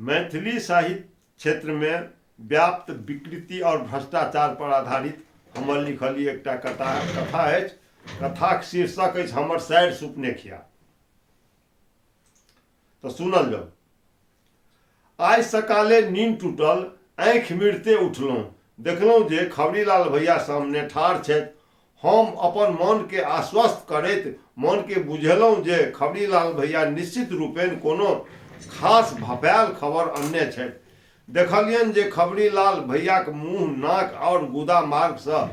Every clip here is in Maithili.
मैथिली साहित्य क्षेत्रमे व्याप्त विकृति आओर भ्रष्टाचार पर आधारित हमर लिखल ई एकटा कथा कथा अछि। कथाक शीर्षक अछि हमर सैर सुपनेखिया। तऽ सुनल जाउ। आइ सकाले नीन टूटल, आँखि मिरते उठलहुँ। देखलहुँ जे खबरीलाल भैया सामने ठाढ़ छथि। हम अपन मनकेँ आश्वस्त करैत मनकेँ बुझेलहुँ जे खबरीलाल भैया निश्चित रूपेण कोनो खास भफायल खबर अनने छथि। देखलियनि जे खबरीलाल भैयाक मुँह, नाक आओर गुदा मार्गसँ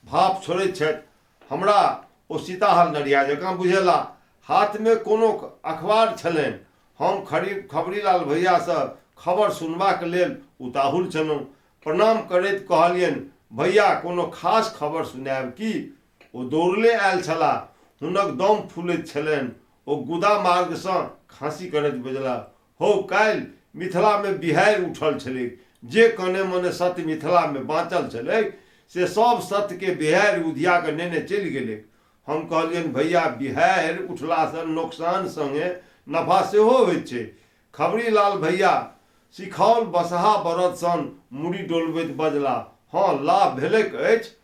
भाफ छोड़ैत छथि। हमरा ओ सीताहल नढ़िया जकाँ बुझेला। हाथमे कोनो अखबार छलनि। हम खरी खबरीलाल भैयासँ खबर सुनबाक लेल उताहुल छलहुँ। प्रणाम करैत कहलियनि, भैया, कोनो खास खबर सुनायब की? ओ दौड़ले आयल छलाह। हुनक दम फूलैत छलनि। ओ गुदा मार्गसँ खाँसी करैत बजलाह, हौ, काल्हि मिथिलामे बिहाड़ि उठल छलैक। जे कने-मने सत्य मिथिलामे बाँचल छलैक से सभ सत्यकेँ बिहाड़ि उधिया कऽ नेने चलि गेलैक। हम कहलियनि, भैया, बिहाड़ि उठलासँ नोकसान संगे नफा सेहो होइत छै। खबरीलाल भैया सिखाओल बसहा बरद सन मुड़ी डोलबैत बजला, हँ, लाभ भेलैक अछि।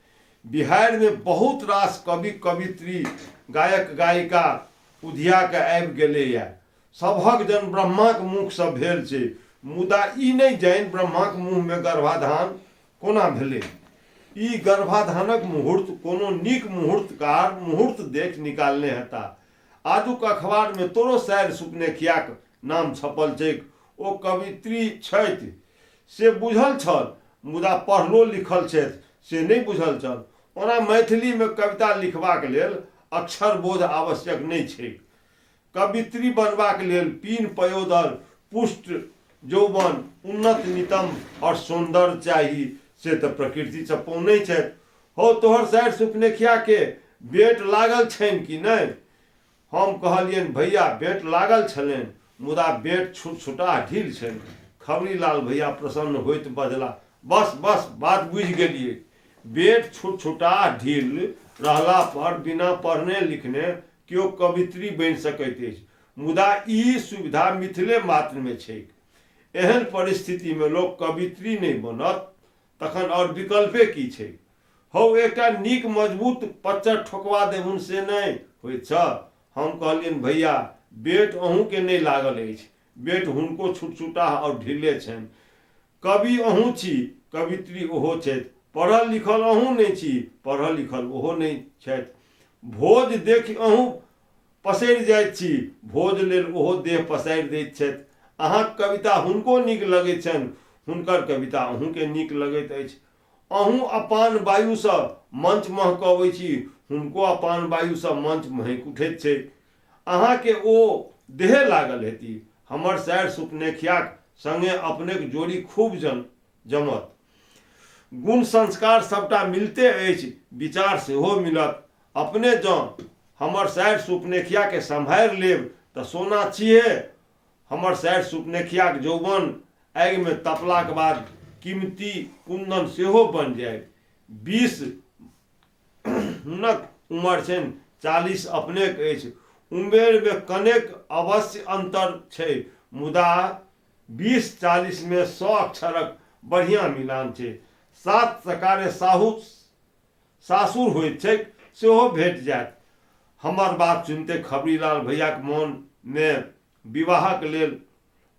बिहाड़िमे बहुत रास कवि-कवयित्री, गायक-गायिका उधिया कऽ आबि गेलैए। सबहक जन्म ब्रह्माक मुखसँ भेल छै, मुदा ई नहि जानि ब्रह्माक मुँहमे गर्भाधान कोना भेलै। ई गर्भाधानक मुहूर्त कोनो नीक मुहूर्तकार मुहूर्त देखि निकालने हेता। आजुक अखबारमे तोरो सारि सुपनेखियाक नाम छपल छैक। ओ कवयित्री छथि से बुझल छल, मुदा पढ़लो लिखल छथि से नहि बुझल छल। ओना मैथिलीमे कविता लिखबाक लेल अक्षरबोध आवश्यक नहि छैक। कवयित्री बनबाक लेल पीन पयोदर, पुष्ट यौवन, उन्नत नितम्ब और सौन्दर्य चाही, से तऽ प्रकृतिसँ पौने छथि। हौ, तोहर सारि सुपनेखियाके बेट लागल छनि कि नहि? हम कहलियनि, भैया, बेट लागल छलनि, मुदा बेट छुटछुटाह ढील छनि। खबरीलाल भैया प्रसन्न होइत बजला, बस, बस, बात बुझि गेलियै। बेट छुटछुटाह ढील रहला पर बिना पढ़ने लिखने केओ कवयित्री बनि सकैत अछि, मुदा ई सुविधा मिथिले मात्रमे छैक। एहन परिस्थितिमे लोक कवयित्री नहि बनत तखन आओर विकल्पे की छैक? हौ, एकटा नीक मजबूत पच्चर ठोकवा देबहुन से नहि होइत छह? हम कहलियनि, भैया, बेट अहूँके नहि लागल अछि। बेट हुनको छुटछुटाह आओर ढीले छनि। कवि अहूँ छी, कवयित्री ओहो छथि। पढ़ल-लिखल अहूँ नहि छी, पढ़ल-लिखल ओहो नहि छथि। भोज देखि अहूँ पसरि जाइत छी, भोज लेल ओहो देह पसारि दैत छथि। अहाँक कविता हुनको नीक लगैत छनि, हुनकर कविता अहूँकेँ नीक लगैत अछि। अहूँ अपान वायुसँ मंच महकबै छी, हुनको अपान वायुसँ मंच महकि उठैत छै। अहाँकेँ ओ देहे लागल हेती। हमर सारि सुपनेखियाक संगे अपनेक जोड़ी खूब जन जमत। गुण संस्कार सभटा मिलते अछि, विचार सेहो मिलत। अपने जँ हमर सारि सुपनेखियाकेँ सम्हारि लेब तँ सोना छीहे। हमर सारि सुपनेखियाक यौवन आगिमे तपलाक बाद कीमती कुन्दन सेहो बनि जायत। 20 हुनक उमर छनि, 40 अपनेक अछि। उमेरमे कनेक अवश्य अन्तर छै, मुदा 20 40मे 100 अक्षरक बढ़ियाँ मिलान छै। सात सकारे साहु सासुर होइत छैक, सेहो भेट जायत। हमर बात सुनिते खबरीलाल भैयाक मोनमे विवाहक लेल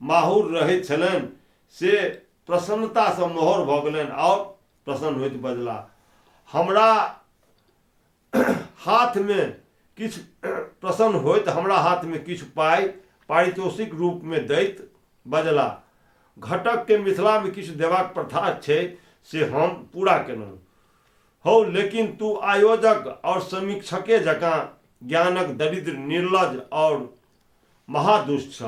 माहुर रहैत छलनि से प्रसन्नतासँ मोहर भऽ गेलनि आओर प्रसन्न होइत बजलाह, हमरा हाथमे किछु प्रसन्न होइत हमरा हाथमे किछु पाइ पारितोषिक रूपमे दैत बजलाह, घटककेँ मिथिलामे किछु देबाक प्रथा छै से हम पूरा केलहुँ। हौ, लेकिन तू आयोजक आओर समीक्षके जकाँ ज्ञानक दरिद्र, निर्लज आओर महादुष्ट छह।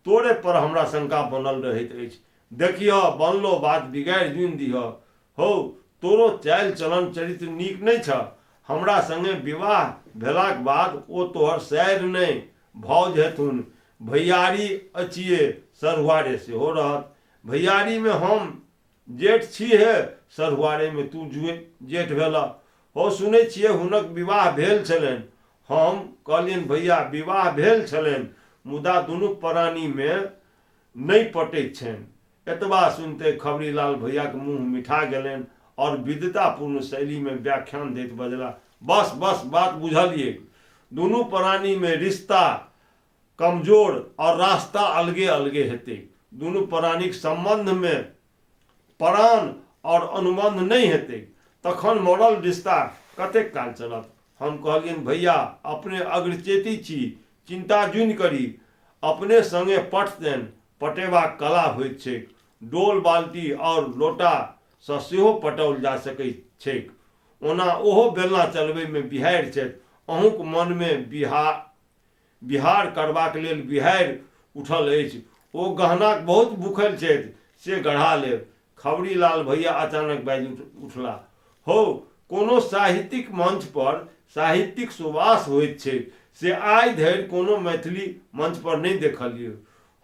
तोरे पर हमरा शंका बनल रहैत अछि। देखिहऽ, बनलो बात बिगाड़ि जुनि दिहऽ। हौ, तोरो चालि-चलन चरित्र नीक नहि छह। हमरा संगे विवाह भेलाक बाद ओ तोहर सारि नहि, भाउज हेथुन। भैयारी अछिए, सरहुआरे सेहो रहत। भैयारीमे हम जेठ छीहे, सरहुआरेमे तूँ जेठ भेलह। हौ, सुनै छियै हुनक विवाह भेल छलनि। हम कहलियनि, भैया, विवाह भेल छलनि, मुदा दुनू परानीमे नहि पटैत छनि। एतबा सुनिते खबरीलाल भैयाक मुँह मिठा गेलनि आओर विद्वतापूर्ण शैलीमे व्याख्यान दैत बजला, बस बस, बात बुझलिऐक। दुनू परानीमे रिश्ता कमजोर आओर रास्ता अलगे अलगे हेतैक। दुनू परानीक सम्बन्धमे परान आओर अनुबन्ध नहि हेतैक। तखन मरल रिश्ता कतेक काल चलत? हम कहलियनि, भैया, अपने अग्रचेती छी, चिन्ता जुनि करी। अपने संगे पटतनि। पटेबाक कला होइत छैक। डोल बाल्टी आओर लोटा सँ सेहो पटाओल जा सकैत छैक। ओना ओहो बेलना चलबै मे बिहाड़ि छथि। अहूँक मन मे बिहार करबाक लेल बिहाड़ि उठल अछि। ओ गहनाक बहुत भूखल छथि, से गढ़ा लेब। खबरीलाल भैया अचानक बाजि उठलाह, हौ, कोनो साहित्यिक मंच पर साहित्यिक सुवास होइत छैक से आइ धरि कोनो मैथिली मंच पर नहि देखलियै।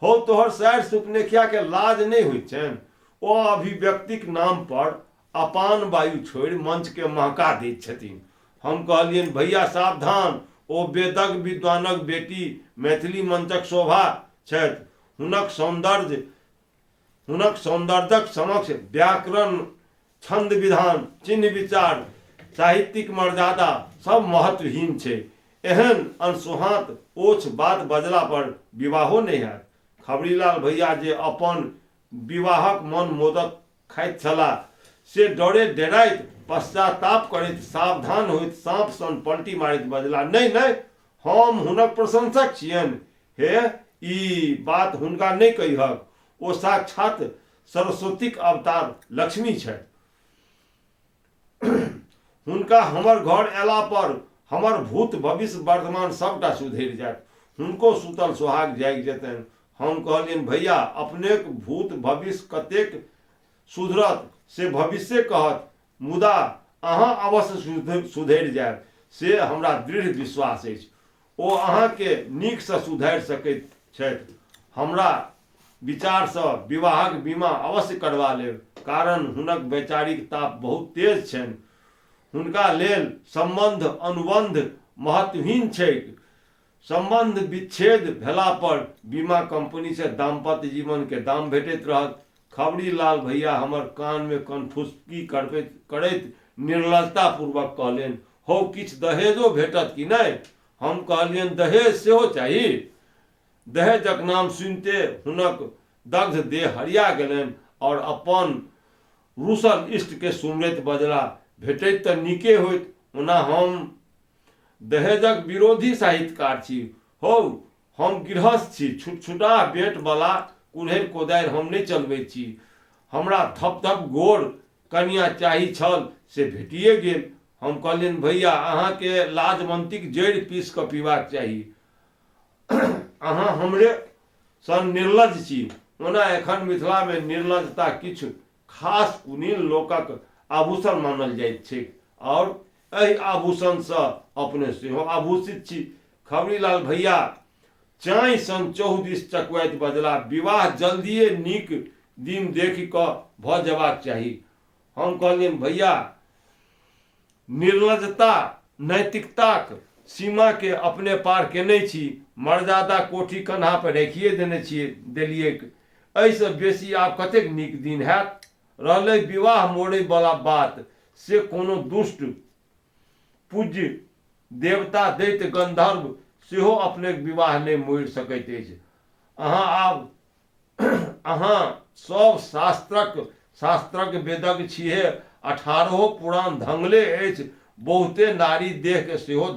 हौ, तोहर सारि सुपनेखिया के लाज नहि होइत छनि? ओ अभिव्यक्तिक नाम पर अपान वायु छोड़ि मंच के महका दैत छथिन। हम कहलियनि, भैया सावधान, ओ वेदक विद्वानक बेटी मैथिली मंचक शोभा छथि। हुनक सौन्दर्य हुनक सौन्दर्यक समक्ष व्याकरण, छन्द विधान, चिन्ह विचार, साहित्यिक मर्यादा सब महत्वहीन छै। एहन अनसोहाँत ओछ बात बजला पर विवाहो नहि हैत। खबरीलाल भैया जे अपन विवाहक मन मोदक खाइत छलाह से डरे डेराइत पश्चाताप करैत सावधान होइत साँप सन पलटी मारैत बजलाह, नहि नहि, हम हुनक प्रशंसक छियनि। हे, ई बात हुनका नहि कहिहक। ओ साक्षात सरस्वतीक अवतार लक्ष्मी छथि। हुनका हमर घर अयला पर हमर भूत भविष्य वर्तमान सभटा सुधरि जायत। हुनको सुतल सोहाग जागि जेतनि। हम कहलियनि, भैया, अपनेक भूत भविष्य कतेक सुधरत से भविष्ये कहत, मुदा अहाँ अवश्य सुधरि जायब से हमरा दृढ़ विश्वास अछि। ओ अहाँके नीकसँ सुधारि सकैत छथि। हमरा विचारसँ विवाहक बीमा अवश्य करबा लेब, कारण हुनक वैचारिक ताप बहुत तेज छनि। हुनका लेल सम्बन्ध अनुबन्ध महत्वहीन छैक। सम्बन्ध विच्छेद भेलापर बीमा कम्पनीसँ दाम्पत्य जीवनके दाम भेटैत रहत। खबरीलाल भैया हमर कानमे कनफुसकी करैत निर्लज्जतापूर्वक कहलनि, हौ, किछु दहेजो भेटत कि नहि? हम कहलियनि, दहेज सेहो चाही? दहेजक नाम सुनिते हुनक दग्ध देह हरिया गेलनि आओर अपन रूसल इष्टके सुमरैत बजला, भेटैत तऽ नीके होइत। ओना हम दहेजक विरोधी साहित्यकार छी। हौ, हम गृहस्थ छी, छुटछुटाह बेंटवला कुल्हड़ि कोदारि हम नहि चलबैत छी। हमरा धप-धप गोर कनियाँ चाही छल से भेटिए गेल। हम कहलियनि, भैया, अहाँके लाजवन्तीक जड़ि पीसि कऽ पीबाक चाही। अहाँ हमरे सन निर्लज्ज छी। ओना एखन मिथिलामे निर्लज्जता किछु खास कुलीन लोकक आभूषण मानल जाइत छैक आओर एहि आभूषणसँ अपने सेहो आभूषित छी। खबरीलाल भैया चाँइ सन चहुदिस चकुआइत बजला, विवाह जल्दिए नीक दिन देखि कऽ भऽ जेबाक चाही। हम कहलियनि, भैया, निर्लज्जता नैतिकताक सीमाके अपने पार केने छी, मर्यादा कोठी कन्हा पर राखिए देने छियै देलियैक। एहिसँ बेसी आब कतेक नीक दिन हैत? रहलै विवाह मोड़ैवला बात, से कोनो दुष्ट पूज्य देवता दैत गन्धर्व सेहो अपनेक विवाह नहि मोड़ि सकैत अछि। अहाँ आब अहाँ सब शास्त्रक शास्त्रक वेदक छिहे, अठारहो पुराण धंगले अछि, बहुते नारी देहके सेहो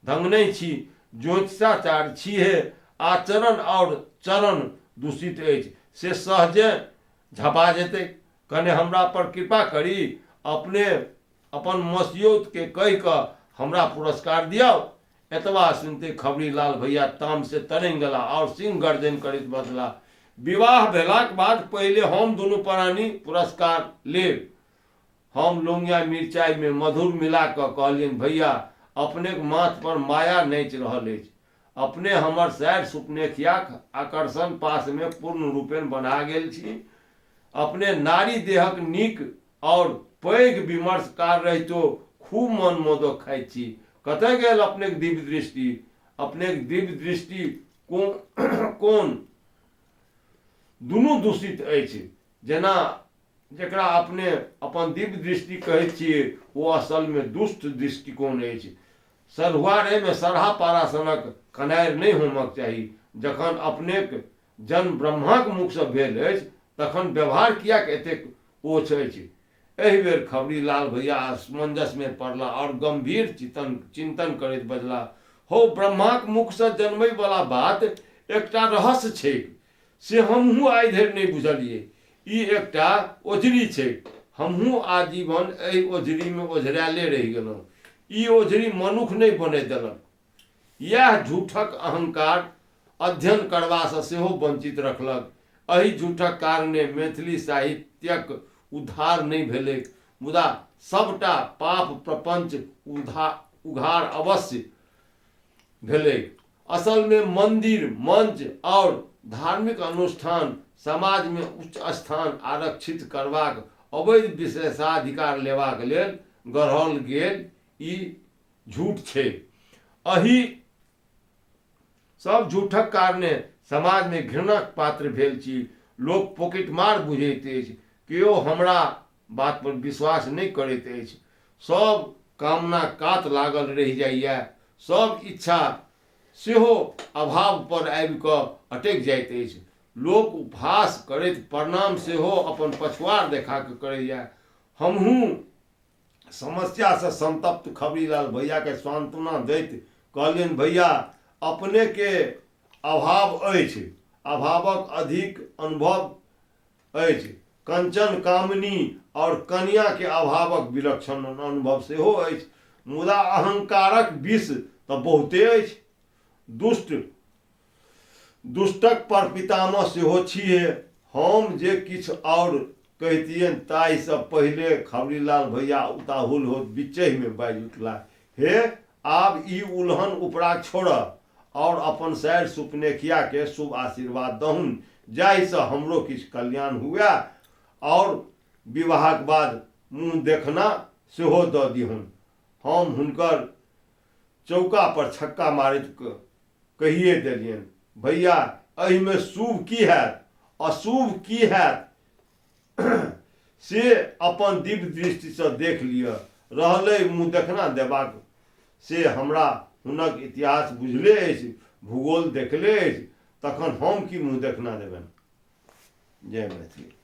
धंगने छी, ज्योतिषाचार्य छिहे, आचरण आओर चरण दूषित अछि से सहजे झपा जेतै। कने हमरा पर कृपा करी, अपने अपन मसियौतके कहि कऽ हमरा पुरस्कार दियाउ। एतबा सुनिते खबरीलाल भैया तामसे तरंगि गेलाह आओर सिंह गर्जन करैत बजलाह, विवाह भेलाक बाद पहिले हम दुनू प्राणी पुरस्कार लेब। हम लौंगिया मिरचाइमे मधुर मिला कऽ कहलियनि, भैया, अपनेक माथ पर माया नाचि रहल अछि। अपने हमर सारि सुपनेखियाक आकर्षण पाशमे पूर्ण रूपेण बन्हा गेल छी। अपने नारी देहक नीक आओर पैघ विमर्शकार रहितो खूब मन मोदक खाइत छी। कतय गेल अपनेक दिव्य दृष्टि? अपनेक दिव्य दृष्टि कोन दुनू दूषित अछि। जेना जकरा अपने अपन दिव्य दृष्टि कहैत छियै ओ असलमे दुष्ट दृष्टिकोण अछि। सढ़ुआरेमे सरहा पारा सनक कनारि नहि होमक चाही। जखन अपनेक जन्म ब्रह्माक मुखसँ भेल अछि तखन व्यवहार किएक एतेक ओछ अछि? एहि बेर खबरीलाल भैया असमंजसमे पड़ला आओर गंभीर चिंतन करैत बजला, हौ, ब्रह्माक मुखसँ जनमैबला बात एकटा रहस्य छैक। से हमहूँ आइ धरि नहि बुझलियै। ई एकटा ओझरी छैक। हमहूँ आजीवन एहि ओझरीमे ओझरायले रहि गेलहुँ। ई ओझरी मनुक्ख नहि बनय देलक। इएह झूठक अहंकार अध्ययन करबासँ सेहो वंचित रखलक। एहि झूठक कारणे मैथिली साहित्यक उद्धार नहि भेलैक, मुदा सभटा पाप-प्रपंच उघार अवश्य भेलैक। असलमे मन्दिर, मंच आओर धार्मिक अनुष्ठान समाजमे उच्च स्थान आरक्षित करबाक अवैध विशेषाधिकार लेबाक लेल गढ़ल गेल ई झूठ छै। अही सब झूठक कारणे समाजमे घृणाक पात्र भेल छी। लोक पॉकेटमार बुझैत अछि। केओ हमरा बात पर विश्वास नहि करैत अछि। सब कामना कात लागल रहि जाइए। सब इच्छा सेहो अभाव पर आबि कऽ अटकि जाइत अछि। लोक उपहास करैत प्रणाम सेहो अपन पछुआर देखा कऽ करैए। हमहूँ समस्यासँ संतप्त खबरीलाल भैयाकेँ सान्त्वना दैत कहलियनि भैया, अपनेकेँ अभाव अछि। अभावक अधिक अनुभव अछि। कंचन, कामिनी आओर कनियाँकेँ अभावक विलक्षण अनुभव सेहो अछि। मुदा अहंकारक विष तँ बहुते अछि। दुष्ट दुष्टक परपितामह सेहो छीहे। हम जे किछु आओर कहितियनि ताहिसँ पहिले खबरीलाल भैया उताहुल होइत बिच्चहिमे बाजि उठलाह, हे, आब ई उलहन उपराग छोड़ह आओर अपन सारि सुपनेखियाकेँ शुभ आशीर्वाद दहुन जाहिसँ हमरो किछु कल्याण हुअए आओर विवाहक बाद मुँह देखना सेहो दऽ दिहुन। हम हुनकर चौका पर छक्का मारैत कहिए देलियनि, भैया, एहिमे शुभ की हैत, अशुभ की हैत से अपन दिव्य दृष्टिसँ देख लिअ। रहलै मुँह देखना देबाक, से हमरा हुनक इतिहास बुझले अछि, भूगोल देखले अछि, तखन हम की मुँह देखना देबनि। जय मैथिली।